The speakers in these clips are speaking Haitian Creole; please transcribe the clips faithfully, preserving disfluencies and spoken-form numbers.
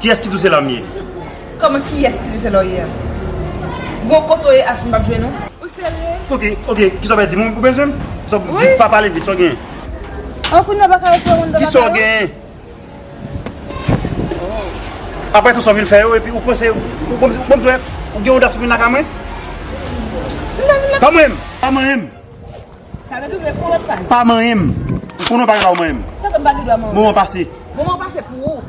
Kiyès ki di w se la m ye? Kòman kiyès ki di w se la w ye a? Gwo kote w ye, H, m p ap jwenn ou? Ou serye? Ok, ok, kisa w pral di m? Ou bezwen m? Sa w di, pa pale vit, sa w genyen? An, kounye a w pa ka retire moun nan lakay ou? Kisa w genyen? Apre tout sa w vin fè yo, epi ou panse, ou, ou, ou, ou, ou gen odas ou vin lakay mwen? Pa manyen m! Pa manyen m! Sa vle di w vle fè yon lòt faz? Pa manyen m! Ou konnen w pa gen dwa manyen m. Sa fè m pa gen dwa manyen w? Moman pase. Moman pase pou ou,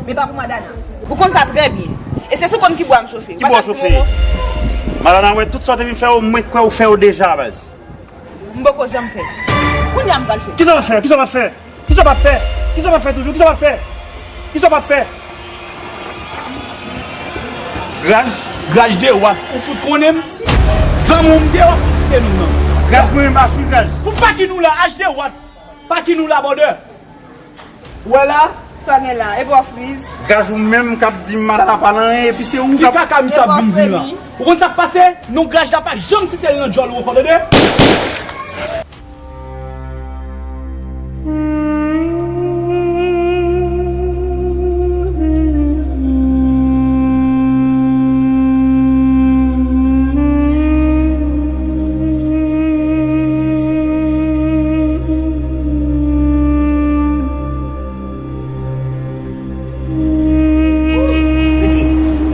men pa pou Madana. Ou konn sa trè byen. E se sou konn ki bwa m chofe. Ki bwa w chofe? Madana, wè, tout sa w te vin fè yo, mwen kwè ou fè yo deja, baz. M poko janm fè. Kounye a m pral fè. Kisa w ap fè? Kisa w ap fè? Kisa w p ap fè? Kisa w p ap fè toujou? Kisa w p ap fè? Kisa w p ap fè? Gras, gras de wat, ou fout konnen m. Zanmi w m te w ap fout site nou nan. Gras mwen menm pa sou gras. Pou paki nou la, H de wat. Paki nou la, bòdè. Ou wè la? Sa w gen la? Epi w ap friz? Gras ou menm k ap di m Madana pa nan anyen, epi se ou k ap... Ki kaka misye ap vin di la? Ou konn sa k pase? Non, gras la pa janm site l nan djòl ou ankò, tande?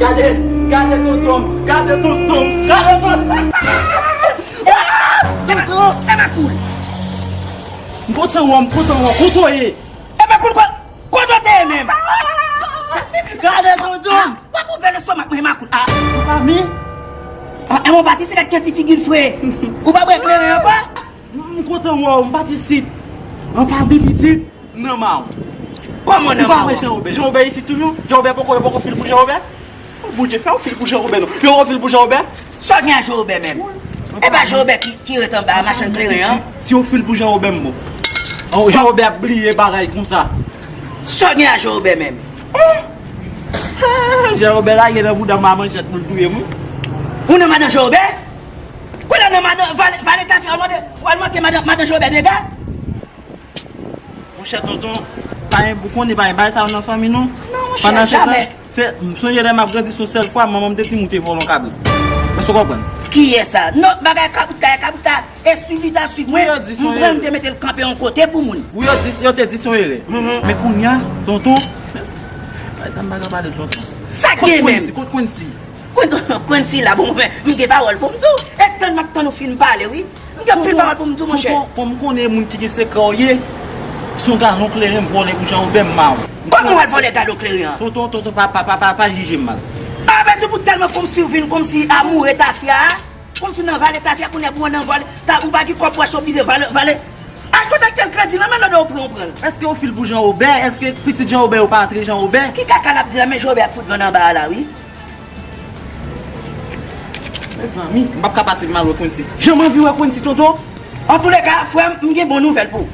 Gade, gade tonton m, gade tonton m, gade tonton m. Tonton, e makoul. M kontan wè w, m kontan wè w, kote w ye? E makoul, kote w te ye menm? Gade tonton m. W ap ouvè lestomak mwen, e makoul. A, ou pa men? A, e mwen pati se kat ti figi l fre. Ou pa bwè kleren ankò? M kontan wè w, m pati sit. An pa byen pitit. Nan ma w. Kòman nan ma w? Ou pa wè Jan Wobè? Jan Wobè isit toujou? Jan Wobè poko, yo poko fil pou Jan Wobè? O Bondye, fè yon fil pou Jan Wobè non. Yo poko fil pou Jan Wobè? Sa w gen ak Jan Wobè menm? E pa Jan Wobè ki, ki rete anba machann kleren an? Si yo fil pou Jan Wobè, m bon. Jan Wobè ap bliye bagay konsa. Sa w gen ak Jan Wobè menm? Jan Wobè lage nan bouda m a manchèt pou l touye m wi. Ou nan madan Jan Wobè? Kounye a nan madan, vale, vale tafya w mande, w al manke madan, madan Jan Wobè dega? Monchè tonton, pa gen, ou konnen pa gen bagay sa yo nan fanmi non. Non, monchè, jamè. Se, m sonje lè m ap grandi, se yon sèl fwa manman m te di m ou te vòlè yon kabrit. Èske w konprann? Kiyès sa? Non, bagay kabrit la, kabrit la, e swiv li ta swiv mwen. M pran m te mete l kanpe yon kote pou moun. Wi, yo di, yo te di se yon erè. Men kounye a, tonton, bagay sa m pa ka pale l tonton. Sa k gen menm? Kot Quincy? Quincy la, bon, mwen, m gen pawòl pou m di w. E tann m ap tann ou fin pale, wi. M gen anpil pawòl pou m di w, monchè. Tonton, kòm m konnen moun ki gen sekrè w ye, se yon galon kleren m vòlè pou Jan Wobè m ma w. Kòman w al vòlè galon kleren an? Tonton, tonton, pa, pa, pa, pa, pa jije m mal. A, vle di pou tèlman kòmsi w vin kòmsi amoure tafya a, kòmsi w nan vale tafya, kounye a pou w nan vale, ta, ou pa gen kòb pou w achte yon bizye vale, vale. Achte w t achte l kredi lan, men lòdè w pran, w pran l. Èske yo fil pou Jan Wobè? Èske pitit Jan Wobè yo pa antre Jan Wobè? Ki kaka l ap di la, men Jan Wobè ap fout vann anba a la, wi. Mezanmi, m p ap ka pase m al wè Quincy. Jan m anvi wè Quincy, tonton. Antouleka, frè m, m gen bon nouvèl pou ou.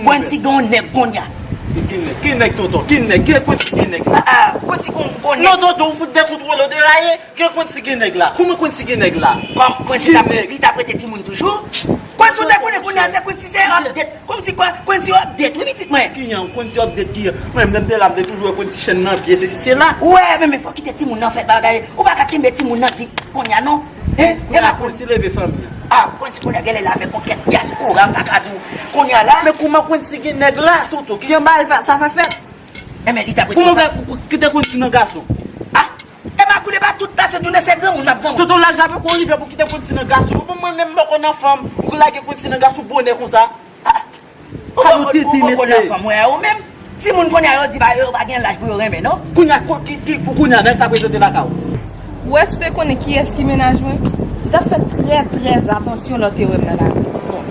Quincy gen yon nèg kounye a. Ki nèg, ki nèg, tonton, ki nèg, ki Quincy gen nèg la? A, a, Quincy gen yon nèg. Non, tonton, ou fout dekontwole, w deraye. Ki Quincy gen nèg la? Kòman Quincy gen nèg la? Kòm Quincy t ap, li t ap rete timoun toujou. Quincy, ou te konnen kounye a se Quincy, se update. Kòmsi kwa, Quincy update, wi, pitit mwen. Kijan, Quincy update kijan? Mwen, lè m te la, m te toujou wè Quincy chèn nan pye, sesi, sela. Ou wè, men, men fòk kite timoun nan fè bagay. Ou pa ka kenbe timoun nan di kounye a, non. Hein? Kounye a Quincy leve fanmi an. A, Quincy kounye a genlè la avèk yon kèk dyaspora, m pa ka di w. Kounye a la. Men kòman Quincy gen nèg la, tonton? Kijan bagay sa, sa fè fèt? Enben, li t ap rete konsa. Kòman w fè kite Quincy nan gason? A, e makoul e pa tout la, se jounen se granmoun m ap granmoun. Tonton, laj la poko rive pou kite Quincy nan gason. Bon, mwen menm m poko nan fanm, ou lage Quincy nan gason bonè konsa. Ou poko, ou poko nan fanm, wè, ou menm. Timoun kounye a yo di ba yo, yo pa gen laj pou yo renmen, non. Kounye a, ko-, ki, ki, kounye a, nèg sa prezante lakay ou. Ou wè, si w te konnen kiyès ki mennaj mwen, ou t ap fè trè, trè atansyon lè w te wè m nan lari. Bon,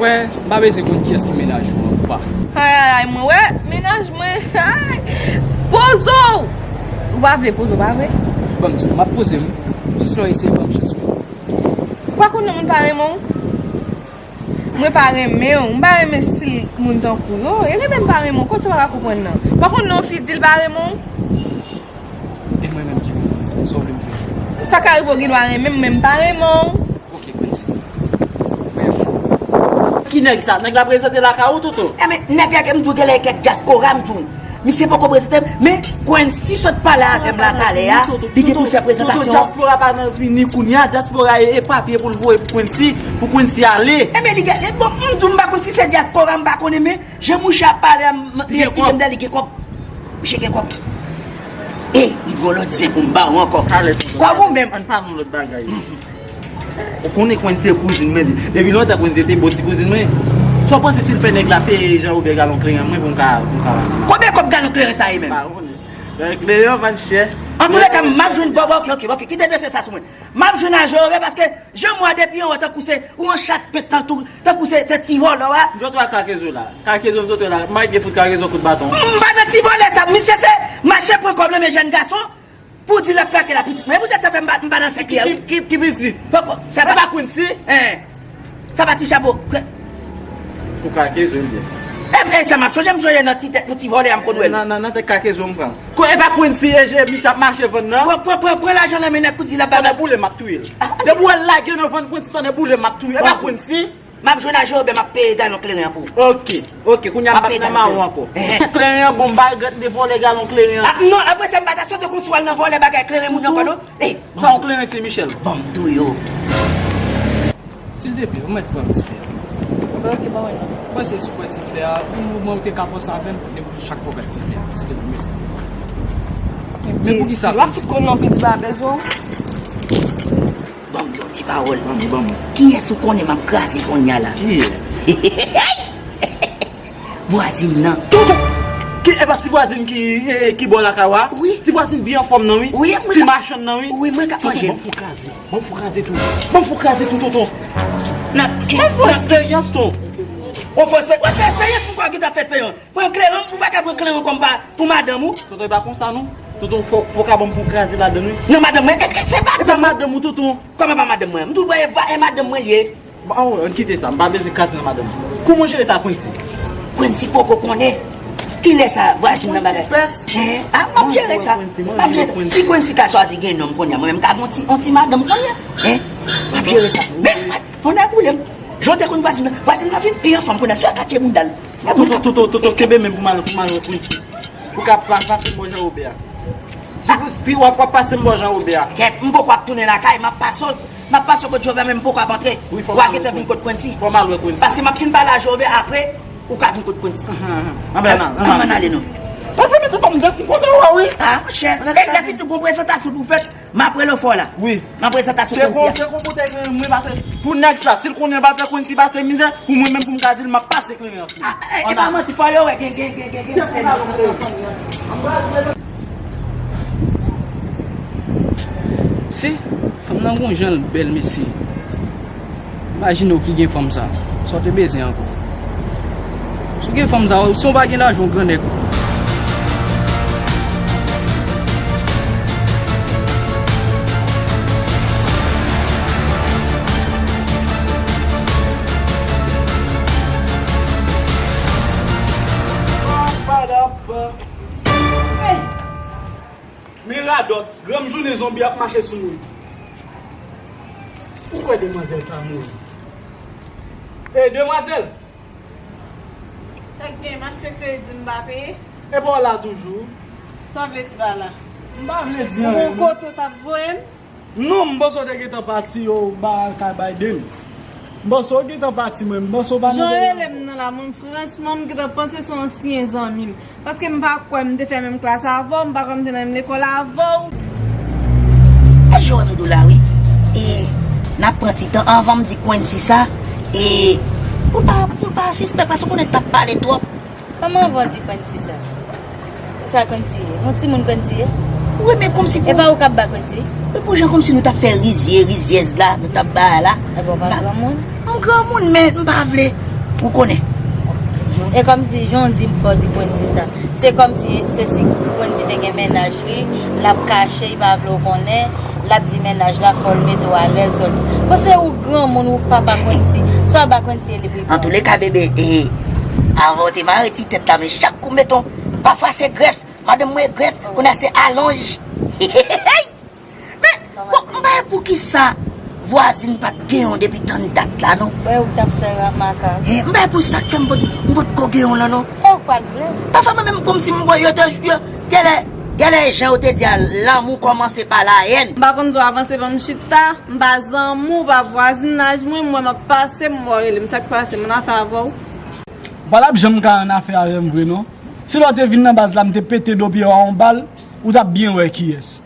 wè, m pa bezwen konn kiyès ki mennaj ou an, pa. Ay, ay, ay, mwen wè mennaj mwen, ay, poze w! Ou pa vle poze w, pa vre? Ban m di w, m ap poze m, jis lè w eseye ban m chans mwen. Ou pa konn nan moun pa renmen w? Mwen pa renmen w, m pa renmen stil moun tankou w yo. E li menm pa renmen w, kot sa w pa ka konprann nan? Pa konn nan yon fi di l pa renmen w? E mwen menm ki renmen w, sa w vle m fè? Sa ka rive w gen dwa renmen m, men m pa renmen w. Ok, Quincy. Bref. Ki nèg sa? Nèg la prezante lakay ou, tonton? Enben, nèg la ke m di w genlè kèk dyaspora, m di w. Misye poko prezante m, men Quincy sot pale avè m la talè a, li gen pou l fè prezantasyon. Dyaspora pa nan vini kounye a, dyaspora e, e papye pou l voye pou Quincy, pou Quincy ale. Enben li gen, bon, m di w m pa konn si se dyaspora, m pa konnen, men jan mouche ap pale a, m, li eksplike m de li gen kòb. Mouche gen kòb. E, li gen lòt zen pou m ba w ankò. Kòb ou menm. Ann pale yon lòt bagay. Ou konnen Quincy se kouzin mwen li. Depi lontan Quincy te bo si kouzin mwen. Sa w panse si l fè nèg la peye Jean Robert galon kleren mwen pou m ka, pou m ka. Konbyen kòb galon kleren sa ye menm? M pa konnen. Kleren an vann chè. Antouleka, m ap jwenn, bon, bon, ok, ok, ok, kite dosye sa sou mwen. M ap jwenn a Jean Robert paske jan m wè depi anwo tankou se ou yon chat pent tankou, tankou se, se ti vòlò a. M sot wè Kakezo la. Kakezo m sot wè la. M a gen fout Kakezo kout baton. M pa nan ti vòlè sa. Misye se mache pran kòb nan men jèn gason. Pou di l ap plake la pitit mwen. E poutèt sa fè m pa, m pa nan sèk li a, wi. Ki, ki, ki pitit? Poko, sa pa Quincy? Hein. Sa pa ti chapo. Pou Kakezo l ye. E, e sa m ap sonje, m sonje nan ti tèt pou ti vòlè a m konn wè l. Nan, nan, nan tèt Kakezo m pran. Ko, e pa Quincy, e je, misye ap mache vann nan. Pran, pran, pran, pran lajan nan men nèg pou di l ap ba. Tande boule m ap touye l. Depi w wè l lage nan vann Quincy, tande boule m ap touye l. E pa Quincy? M ap jwenn a Jean Robert, m ap peye galon kleren an pou ou. Ok, ok, kounye a m pa nan mawon ankò. Kleren an bon, m pa regrèt m te vòlè galon kleren an. Ah, non, apre sa, m pa ta sot konsa w al nan vòlè bagay kleren moun ankò, non. Ey, sa yon kleren Sen Michèl. Bon, m touye w. Silvouplè, ou mèt pran ti flè a. Ok, ok, pa wè non. Mwen se sou pran ti flè a, ou mwen ou te ka panse avè m, depi chak fwa ou gade ti flè a. Silvouplè, mèsi. Men poukisa w ap fout konn nan figi babèz ou? Ban m yon ti pawòl. Ban m, ban m. Kiyès ou konnen m ap kraze konnya la? Kiyès? Vwazin nan. Tonton! Ki, e pa ti vwazin ki, e, ki bò lakay ou a? Wi. Ti vwazin byen anfòm nan, wi. Wi, mwen. Ti machann nan, wi. Wi, mwen ka manje. Tonton, ban m fè w kraze. Ban m fè w kraze tou. Ban m fè w kraze tou, tonton. N ap, n ap fè eksperyans, tonton. Ou fè eksperyans, ou fè eksperyans, ou pa gentan fè eksperyans. Pran kleren, ou pa ka pran kleren kòm pa pou madanm ou. Tonton, e pa konsa non. Tonton, fò, fò ka ban m pou kraze ladann wi. Non, madanm mwen, e, e, se pa madanm ou, tonton. Kòman pa madanm mwen? M tou wè e madanm mwen li ye. Bon, ann kite sa, m pa bezwen kraze nan madanm. Kòman w jere sa, Quincy? Quincy poko konnen. Kilè sa, vwazin nan bagay? Hein? Ah, m ap jere sa. M ap jere sa. Si Quincy ka chwazi gen nonm kounye a, mwen menm m ka gen yon ti, yon ti madanm kounye a. Hein? M ap jere sa. Men, kounye a boule m. Jan w te konn vwazin nan, vwazin nan vin pi anfòm kounye a, swa katye mounda l. Toto, toto, toto, kenbe men pou m al, pou m al wè Quincy. Ou ka pa pase m bò Jan Wobè a. Si w pi w ap, w ap pase m bò Jan Wobè a. Kèt, m poko ap tounen lakay, m ap pase w, m ap pase w kot Jan Wobè, men m poko ap antre. Wi, fò m al wè Quincy. Ou a gentan vin kot Quincy. Fò m al wè Quincy. Paske m ap fin pale a Jan Wobè, apre, ou ka vin kot Quincy. Ahan, ahan. Anben, ann al, ann al. Ann ale non. Pase m tou, m kontan wè w, wi. Ah, monchè. E lè fini tou gon prezantasyon pou fèt. M ap rele w fò la. Wi. Nan prezantasyon Quincy a. Te gon, te gon kote gen mwen pase. Pou nèg sa, si l konnen l pa fè Quincy pase mizè, pou mwen menm pou m ka di l m ap pase kleren an sou li. Ah, e, e pa manti, fò yo wè gen, gen, gen, gen, gen. Se, fanm nan gon jan l bèl, mesye. Imajine w ki gen fanm sa, sa w te bezwen ankò? Si w gen fanm sa, si w pa gen lajan, w grannèg. Men radòt, granm jounen zonbi ap mache sou moun. Ou kwè demwazèl sa mouri? Ey, demwazèl! Sa k gen, m achte kredi, m pa peye? Epa w la toujou? Sa w vle di pa la? M pa vle di anyen. Ou gon kote w t ap voye m? Non, m panse w te gentan pati, yo ba al kay Biden. M panse w gentan pati, mwen. M panse w pa nan. Jan w rele m nan la, mwen, franchman, m gentan panse se yon ansyen zanmi m. Paske m pa kwè m te fè menm klas avè w, m pa kwè m te nan menm lekòl avè w. E jan w di w la, wi. E n ap pran ti tan anvan m di Quincy sa. E pou l pa, pou l pa sispèk, paske w konnen l t ap pale twòp. Kòman anvan w di Quincy sa? Sa Quincy ye? Yon timoun Quincy ye? Wi, men kòmsi pou. E pa ou k ap ba Quincy? E pou jan kòmsi nou t ap fè rizye, rizyèz la, nou t ap ba la. E pa w pa granmoun? M granmoun, men m pa vle. Ou konnen. E kòmsi, jan w di m fò w di Quincy sa. Se kòmsi, se si Quincy te gen mennaj li, l ap kache, li pa vle w konnen, l ap di mennaj la fò l mete w alèz, fò l di. Bon, se ou granmoun, ou papa Quincy. Sa w ba Quincy, e li pi bon. Antouleka, bebe, e, avan w te mare ti tèt la, men chak kou m mete w, pafwa se grèf, madanm mwen grèf, kounye a se alonj. Men, bon, m pa wè poukisa Vwazin pa t gen yon depi tann dat la, non. Wè, ou t ap fè ramakak. Hen, m bay pou sa k fè m pot, m pot ko gen yon lan, non. E ou pa t vle. Pafwa mwen menm kòmsi m wè yo te yo, genlè, genlè jan yo te di a, lanmou kòmanse pa layèn. M pa konn tou avanse ban m chita, m pa zanmi w, pa vwazinaj mwen, m wè m ap pase, m wè w rele m, sa k pase, m nan afè avè w. Ou pa t ap janm ka an afè avè m vre non. Si lè w te vin nan baz la, m te pete do pye w a yon bal, ou t ap byen wè kiyès.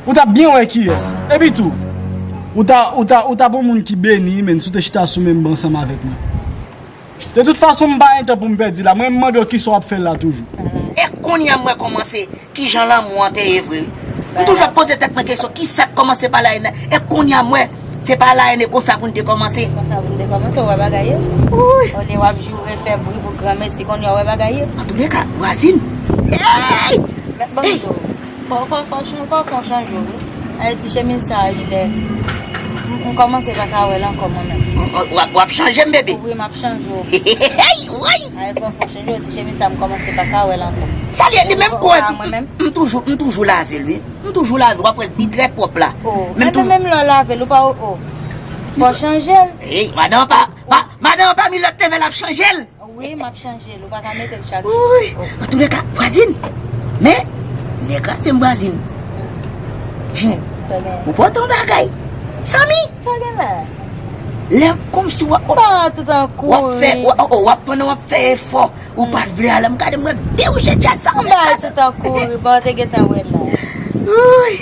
Ou t ap byen wè kiyès. Epi tou, ou ta, ou ta, ou ta bon moun ki beni, men si w te chita sou menm ban ansanm avèk mwen. De tout fason, m pa gen tan pou m pèdi la. Mwen, m mande w kisa w ap fè la toujou. E kounye a m wè kòmanse, kijan lanmou an te ye vre. M toujou ap poze tèt mwen kesyon, kisa k kòmanse pa layèn nan? E kounye a m wè, se pa layèn e konsa pou n te kòmanse. Konsa pou n te kòmanse, ou wè bagay yo? Wi. Olye w ap joure, fè bri pou granmesi, kounye a w wè bagay yo? Antouleka, vwazin. Hey! Mèt ban m di w. Fò, fò, fò, fò, fò, fò w chanje w, wi. Ay, ti chemiz sa a, li lè. M, m kòmanse pa ka wè l ankò, mwen menm. W, w, w ap, w ap chanje m, bebe? Wi, m ap chanje w. Hey, woy! Ay, fò, fò w chanje w, ti chemiz sa a, m kòmanse pa ka wè l ankò. Sa li ye, li menm kò. Mwen menm? M toujou, m toujou lave l, wi. M toujou lave l, w ap wè l bi trè pwòp la. Oh, men menm lè w lave l, ou pa, oh, oh. Fò w chanje l. Hey, madan pa, ma, madan pa mi lòt te vè l ap chanje l. Wi, m ap chanje l. Ou pa ka mete l chak jou. Wi. Antouleka, vwazin. Men, nèg la se m vwazin. Hum. Ou pote yon bagay. Samy. Sa gen la? Lè kòmsi w ap, w ap, w ap fè, w ap, w ap, pandan w ap fè efò, ou pa t vle ale, m gade m wè de wouche djaz sa. M ba tout an kouri, bon, te gentan wè la. Wi.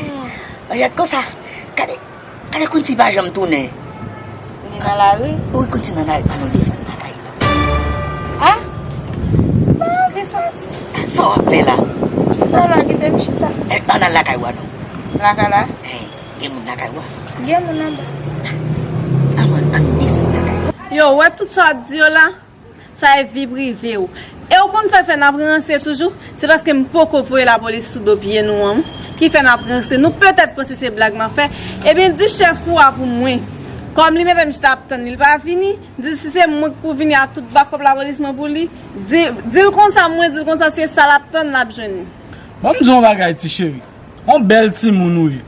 Mwen jèt konsa. Gade. Gade Quincy pa janm tounen. Li nan lari? Wi, Quincy nan lari, ann nou desann lakay la. Ah? Mwen anvi soti. Sa w ap fè la? Chita la, kite m chita. Eh, ann al lakay ou a non. Lakay la? Eh, gen moun lakay ou a? Gen moun anba. Ann, ann nou desann lakay la. Yo, ou wè tout sa w ap di yo la? Sa e vi prive w. E ou konn sa k fè n ap ranse toujou? Se paske m poko voye lapolis sou do pye nou an, wi, ki fè n ap ranse. Nou petèt panse se blag m ap fè. Ebyen, di chèf ou a pou mwen. Kòm li mete m chita ap tann li, li pa vini, di si se mwen k pou vini a tout bakòp lapolis mwen pou li, di, di l konsa mwen, di l konsa se sa l ap tann, l ap jwenn li. Ban m di w yon bagay, ti cheri. Yon bèl timoun ou ye.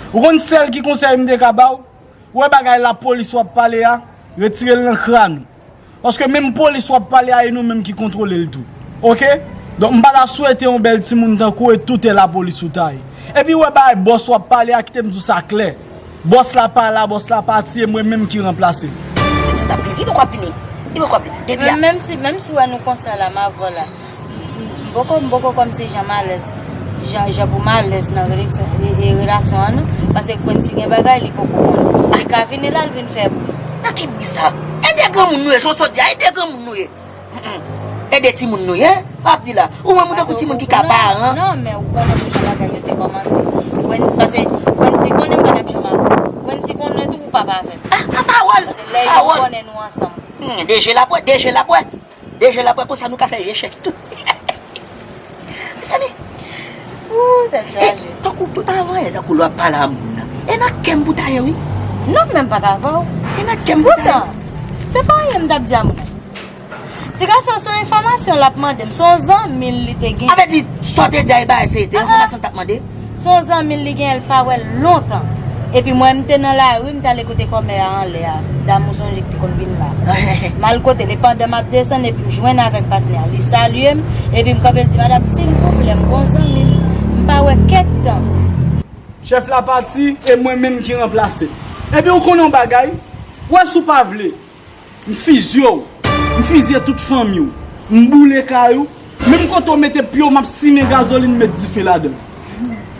Ou konn sèl ki konsèy m te ka ba w? Ou wè bagay lapolis w ap pale a, retire l nan kràn ou. Paske menm polis w ap pale a, e nou menm ki kontwole l tou. Oke? Donk, m pa ta swete yon bèl timoun tankou w e toutè lapolis ou ta ye. Epi, ou wè bagay bòs w ap pale a, kite m di w sa klè. Bòs la pa la, bòs la pati, e mwen menm ki ranplase l. Li di papi, li poko ap vini. Li poko ap vini. Depi a. Menm si, menm si w wè nou konsa la, m avè w la. M poko, m poko kòmsi jan m alèz, jan, jan pou m alèz nan releksyon, e, e, relasyon an non. Paske Quincy gen bagay li poko konn. Li ka vini la, l vin fè bri. Nan ki bri sa? Ede granmoun nou ye, jan w sot di a, ede granmoun nou ye. Mm, mm. Ede timoun nou ye, w ap di la. Ou menm ou tankou timoun ki ka paran. Non, men ou konnen pou jan bagay yo te kòmanse. Quin-, paske Quincy konnen m pa t ap janm avè w. Quincy konnen tou ou p ap avè m. Ah, ah, pawòl! Paske lè yo konnen nou ansanm. Hmm, deje l ap wè, deje l ap wè. Deje l ap wè konsa nou ka fè echèk tou. Mezanmi. Ooh, tèt chaje. E, tankou tout avan yè, tankou lè w ap pale a moun nan. E nan kè m pou ta ye, wi. Non, men m pa ta avè w. E nan kè m pou ta ye. Poutan, se pa anyen m t ap di a moun nan. Ti gason, se yon enfòmasyon l ap mande m. Se yon zanmi l li te gen. A vle di, sa w te di a, e bagay serye, te enfòmasyon l t ap mande? Se yon zanmi l li genyen, l pa wè l lontan. Epi mwen, m te nan lari, m t ale kote kòmè a anlè a. Dam ou sonje ki te konn vin la. M al kote li pandan m ap desann, epi m jwenn avèk patnè a. Li salye m, epi m kanpe, l di, "Madanm, silvouplè, m gon zanmi m, m pa wè kèk tan." Chèf la pati, e mwen menm ki ranplase l. Epi ou konnen yon bagay, wè si w pa vle. M fizye w. M fizye tout fanmi w. M boule kay ou. Menm kote w mete pye w, m ap simen gazolin, met dife ladan l.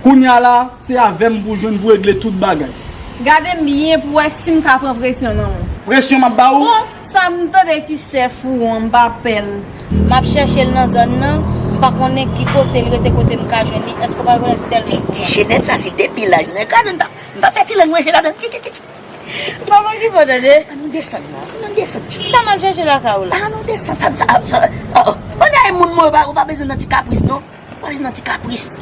Kounye a la, se avè m pou w jwenn pou w regle tout bagay. Gade m byen pou w wè si m ka pran presyon nan men w. Presyon m ap ba ou? Bon, sa m tande ki chèf ou an, m pa pè l. M ap chèche l nan zòn nan, m pa konnen ki kote l rete, kote m ka jwenn li. Èske w pa rekonèt tèl... Ti, ti jenèt sa, se depi laj nou kraze, m ta, m ta fè ti lang manje ladan l. Ki, ki, ki. M pa manje pò tande. Ann nou desann nan. Ann nou desann. Sa m al chèche lakay ou la? Ann nou desann. Sa, sa, sa, oh, oh. Ann ay moun mwen, ou pa, ou pa bezwen nan ti kapris, non. Ou pa bezwen nan ti kapris.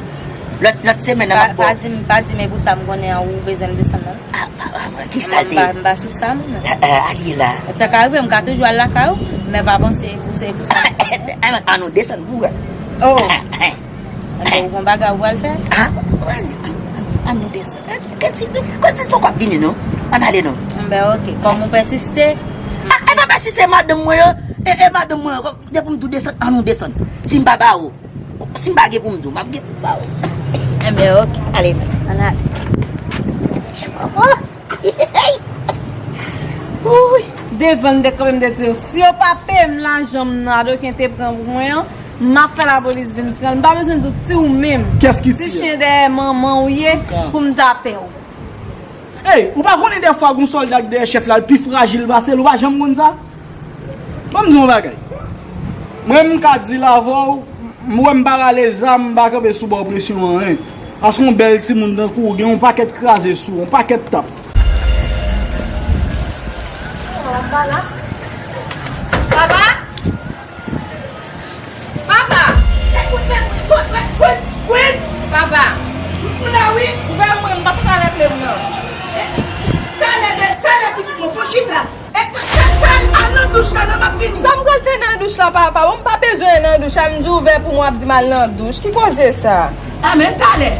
Lòt, lòt semèn nan m ap ba w. Pa di m, pa di m e pou sa m konnen an, ou bezwen m desann nan. Ah, ah, ah, ki sa te? M pa, m pa sou sa, mwen. Eh, eh, Ariela. Sa ka rive, m ka toujou al lakay ou, men pa panse e pou, se pou sa. Ann, ann nou desann pou wè. Oh. Ann, ou gon bagay ou pral fè? Ah, vas-y. Ann nou desann. Kèt si, kèt si poko ap vini non. Ann ale non. Enben, oke. Kòm ou pèsiste. A, e pa pèsiste, madanm mwen yo. E, e madanm mwen yo. Depi m di w desann, ann nou desann. Si m pa ba ou, si m pa gen pou m di w, m ap gen pou m ba ou. Enben, oke. Ale. Ann ale. Devan m te kanpe, m te di yo, si yo pa peye m lajan m nan Adoken te pran pou mwen an, m ap fè lapolis vin pran l. M pa bezwen di w, ti ou menm. Kiyès ki ti chen dèyè manman w ye pou m ta pè w. Ey, ou pa konnen dèfwa gon sòlda k dèyè chèf la, l pi frajil pase l, ou pa janm konn sa? Ban m di w yon bagay. Mwen, m ka di l avè w, m wè m pa rale zam, m pa kanpe sou ba w presyon anyen. Paske yon bèl timoun tankou w gen yon pakèt kraze sou w, yon pakèt tap. Papa! Papa! Papa! M la wi. Ouvè mwen, m p ap sa règle m nan. Talè, talè, pitit mwen, fò chita. E, ta, ta, ta, al nan douch la, non, m ap vini. Sa m pral fè nan douch la, papa? Bon, m pa bezwen nan douch la, m di ouvè pou mwen, ap di m al nan douch. Ki koze sa? A, men talè.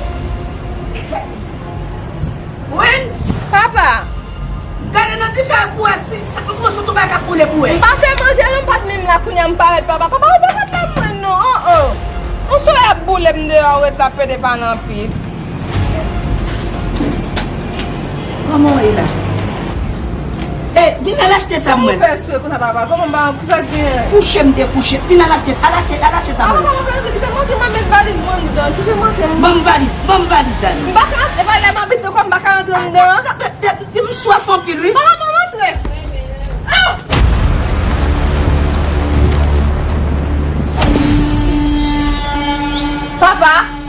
Wen. Papa. Gade nan dife a pou wè si sa, ou sot ou pa ka boule pou wè. M pa fè manje non, m pa t menm la, kounye a m parèt, papa. Papa, ou pa t la mwen non, oh, oh. Yon solèy ap boule m deyò, ou ret la pede pa nan pi. Kòman w ye la? E, vin al achte sa mwen. Ou fè swe konsa, papa. Kòman m pa, pou sa k gen? Kouche m te kouche. Vin al achte, al achte, al achte sa mwen. Papa, papa, kite m antre, m ap met valiz mwen anndan. Kite m antre. Ban m valiz, ban m valiz, Dani. M pa ka antre, pale m abite kwa, m pa ka antre anndan. Te, te, te, te, m swaf anpil, wi. Papa, ban m antre. Ah! Papa.